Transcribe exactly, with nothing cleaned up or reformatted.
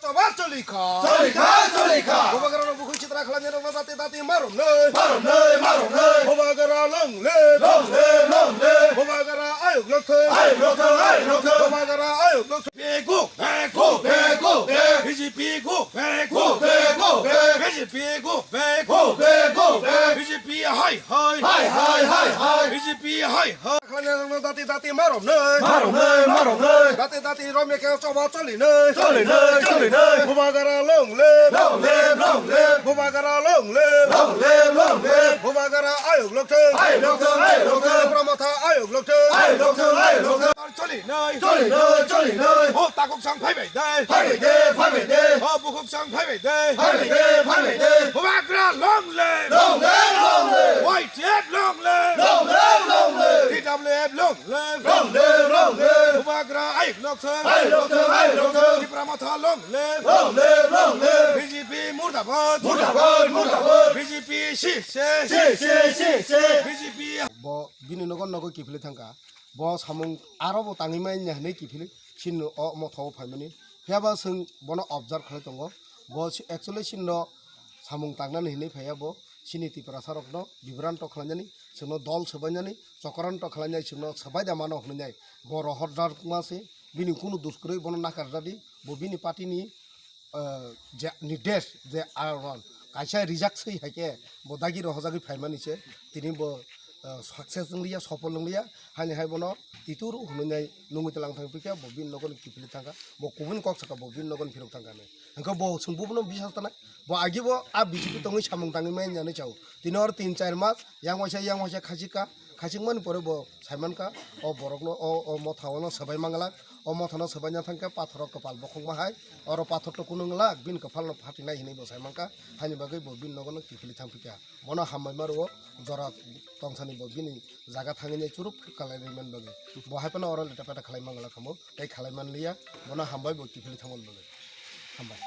Tobar cholikha. Cholikha, cholikha. Bubagra no bukhuk chitra khlanya rok no dati dati marom noi. Marom noi, marom noi. Bubagra long live. Long live, long live. Bubagra ayuk lokthoi. Ayuk lokthoi, ayuk lokthoi. Bubagra ayuk lokthoi. Go back, go back, go back. B J P go back, go back, go back. B J P go back, go back, go back. B J P hai hai. Hai hai, hai hai. B J P hai hai. Khlanya rok no dati dati marom noi. Marom noi, marom noi. Dati dati romya khe choba choli noi. Choli noi, choli noi. Bubagra long live. Long live, long live. Bubagra long live. Long live, long live. Bubagra ayuk lokthoi. Ayuk lokthoi, ayuk lokthoi. Tipra Motha ayuk lokthoi. Ayuk lokthoi, ayuk lokthoi. Choli noi. Choli noi, choli noi. O takhuk sang phai bai de. Phai bai de, phai bai de. O bukhuk sang phai bai de. Phai bai de, phai bai de. Bubagra long live. Long live, long live. Y T F long live. Long live, long live. T W F long live. Long live, long live. Bubagra ayuk lokthoi. Ayuk lokthoi, ayuk lokthoi. Tipra Motha long live. Long live, long live. B J P murdabad. Murdabad, murdabad. B J P si se. Si se, si se. B J P. Bo bini nogo nogo kiphilwi thangkha. Bo samung aro bo tangwi manya hinwi kiphilwi chini o motha o phaimani. Phiya ba chwng bono observe khlai tongo. Bo si-, actually chini no samung tangnani hinwi phaiya bo. Chini Tiprasa rokno bibranto khlainani, chwngno dol swbainani, chokranto khlainai, chwngno swbai da mano hwnwi nai. Bo rohor jar ma se, bini kunu dus kwrwi bono nakar jadi, bo bini party ni, eh, je, ni desh je aron kaisa rijak swi hai khe bo dagi rohojagwi phaimani se, tini bo, eh, success wng liya, sopol wng liya, haini hai bono tituru hwnwi nai nungwi tlang thang pikha, bo bini nogo ni kiphilwi thangkha, bo kubun kok saka bo bini nogo ni phirok thangkha hinwi. Hwnkhe bo chwng bubuno bisas tanai. Bo agi bo a B J P tongwi samung tangwi manya hinwi chao. Tini oro tin char mas yang waisa yang waisa khachikha. Khachikmani pore bo saimankha o borokno o, o motha ono swbai manglak. O mothano swbaina thangkhe pathoro kwpal bokhokma hai. Oro pathor to kunu wnglak bini kwphalno phatinai hinwi bo saimankha. Haini bagwi bo bini nogono kiphilwi thangphikha. Bono hambai ma rwo jora tongsani bo bini jaga thangwi churuk kalainai man bagwi. Bo hai phano oro leta peta khalai manglak kamo. Tei khalai manliya. Bono hambai bo kiphilwi thangmani bagwi. Hambai.